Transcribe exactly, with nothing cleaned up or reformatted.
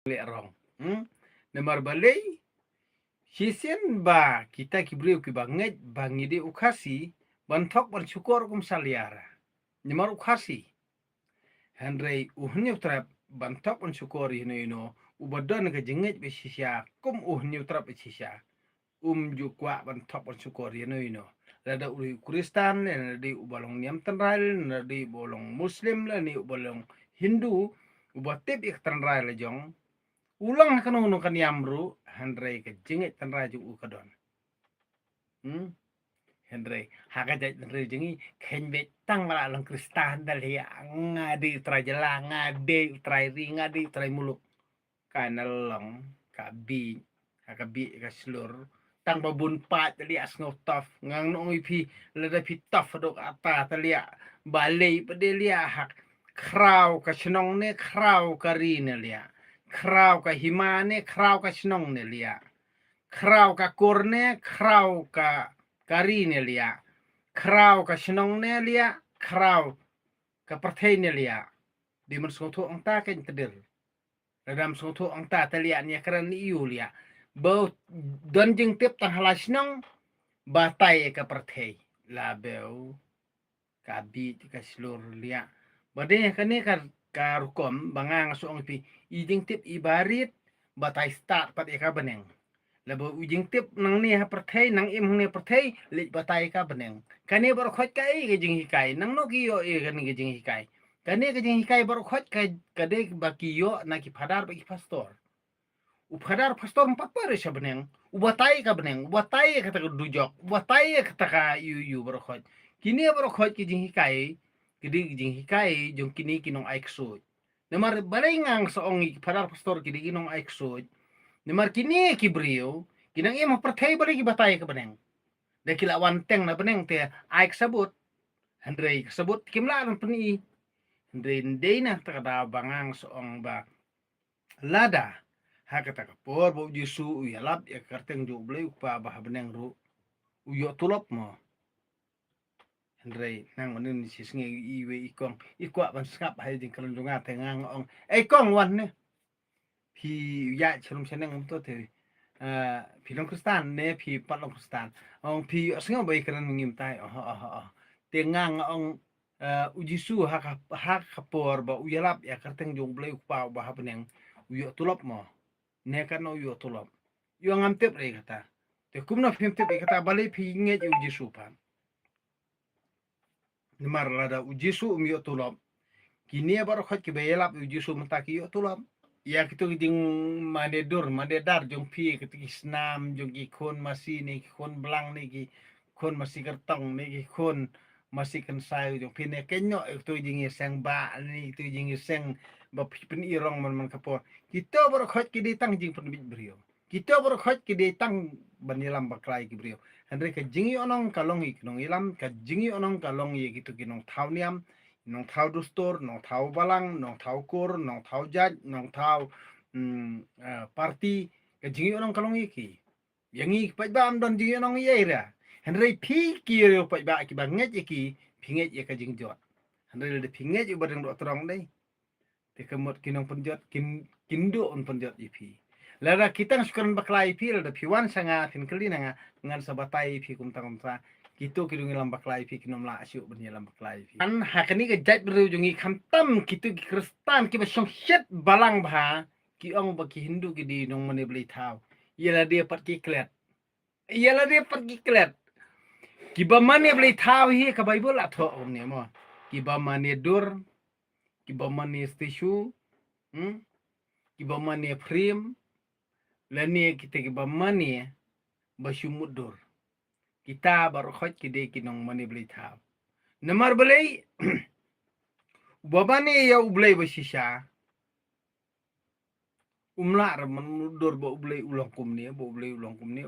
leh rong. Hmm? Namar balei, shisien ba kita ki briew kiba ngeit ba ngi dei u Khasi, ban thok ban shukor kum salia ra. Namar u Khasi. Hynrei u Hynñiewtrep ban thok ban shukor ïa no ïa no, uba don ka jingngeit ba shisha, kum u Hynñiewtrep ba shisha. Um ju kwah ban thok ban shukor ïa no ïa no. Lada u dei u Khristan, lada dei uba long niam tynrai, lada dei uba long Muslim, lane uba long Hindu, uba tip ïa ka tynrai la jong. U long ha kano kano ka niam ruh, hynrei ka jingngeit tynrai jong u ka don. Hmm? Hynrei ha ka jait tynrai jong ngi, kheiñ beit tang ba la long Khristan da liah, nga dei u trai jylla, nga dei u trai ri, nga dei u trai muluk. Ka na long ka bieit, ha ka bieit ka shlur. Tang ba bun pat liah sngew tough, ngan ong ïa phi, lada phi tough dok ata ta liah, balei pat de liah ha khraw ka shnong ne khraw ka ri ne liah, khraw ka hima ne khraw ka shnong ne liah, khraw ka kur ne khraw ka, ka ri ne liah, khraw ka shnong ne liah, khraw ka pyrthei ne liah. Dei ban sngewthuh ong ta kein tdil. Lada ym sngewthuh ong ta, ta liah, nia kren ïa u liah. Ba don jingtip tang ha la shnong, batai ka pyrthei. La beu ka bieit ka shlur liah. Ba dei kane ka, ka rukom ba nga nga shu ong ïa phi, i jingtip i barit, batai stad pat ïa ka bneng. Laba u jingtip nangne ha pyrthei, nang im hangne pyrthei, leit batai ka bneng. Kane baroh khoit kaei ka jinghikai, nangno ki ïoh ïa kane ka jinghikai. Kane ka jinghikai baroh khoit ka, ka dei ba ki ïoh na ki phadar bad ki pastor. U phadar pastor ym pat pyrshah bneng, u batai ka bneng, u batai kata ka dujok, u batai kata ka ïu ïu baroh khoit. Kine baroh khoit ki jinghikai, ki dei ki jinghikai jong kine ki nong ai ksuid. Namar balei nga nga sa ong ïa ki phadar pastor ki dei ki nong ai ksuid. Namar kine ki briew, ki nang im ha pyrthei balei ki batai ka bneng. Da ki la wan teng na bneng te ai ka sabut. Hynrei ka sabut kim lah ban pyni. Hynrei ndei na kata ka daw ba nga nga sa ong ba lada ha kata ka por ba u Jisu u ïalap ïa ka kyrteng jong U Blei U Kpa ba ha bneng ruh, u ïoh tulop mo. Hynrei nang wan nin shi sngi iwei i kong, i kwah ban sngap ha ïa jingkren jong nga te nga nga ong, "Ei kong, wan ne. Phi ïaid sharum shaneng kumto te, eh, phi long Khristan ne phi pat long Khristan?" Ong, "Phi ïohsngew ba i kren ma ngi mynta?" Oh, oh, oh. Te nga nga ong, eh, u Jisu ha ka, ha ka por ba u ïalap ïa ka kyrteng jong U Blei U Kpa uba ha bneng, u ïoh tulop mo? Ne katno u ïoh tulop? Ïoh ngam tip re kata. Te kumno phim tip re kata, balei phi ngeit ïa u Jisu pat? Namar lada u Jisu um ïoh tulop, kine baroh khoit kiba ïalap ïa u Jisu mynta ki ïoh tulop. Ïa kito ki jingmane dur mane dar jong phi, kito ki snam jong ki khun masi ne ki khun blang ne ki khun masi kyrtong ne ki khun masi kynsai jong phi ne, kynnoh ïa kito jingïaseng ba ne kito jingïaseng ba phi pyni rong man man ka por. Kito baroh khoit ki dei tang jingpynbeit briew. Kito baroh khoit ki dei tang ban ïalam bakla ïa ki briew. Hynrei ka jingïohnong ka long ïa ki nongïalam, ka jingïohnong ka long ïa kito ki nongthaw niam, nongthaw dustur, nongthaw balang, nongthaw kur, nongthaw jait, nongthaw, mm, eh, party, ka jingïohnong ka long ïa ki. Ïa ngi paidbah ym don jingïohnong ïa i ra. Hynrei phi ki riew paidbah kiba ngeit ïa ki, phi ngeit ïa ka jingjot. Hynrei lada phi ngeit ïa u ba dang doh trong dei. Te ka mut ki nongpynjot kin, kin duh ban pynjot ïa phi. Lada ki tang shu kren bakla ïa phi, lada phi wan sha nga phin kylli na nga, ngan sa batai ïa phi kumta kumta. Kito ki dang ïalam bakla ïa phi kin ym lah shuh ban ïalam bakla ïa phi. Kan ha kane ka jaitbynriew jong ngi khamtam kito ki Khristan kiba shongshit balang bha, ki ong ba ki Hindu ki dei nongmane blei thaw. Ïa lade pat ki klet. Ïa lade pat ki klet. Kiba mane blei thaw hi ka Baibl la thoh kumne mo. Kiba mane dur, kiba mane statue, hmm? Kiba mane frame, lane kita kiba mane ba shu mutdur. Kita baroh khoit ki dei ki nongmane blei thaw. Namar balei, uba mane ïa U Blei ba shisha, um lah re ban mutdur ba U Blei u long kumne, ba U Blei u long kumne.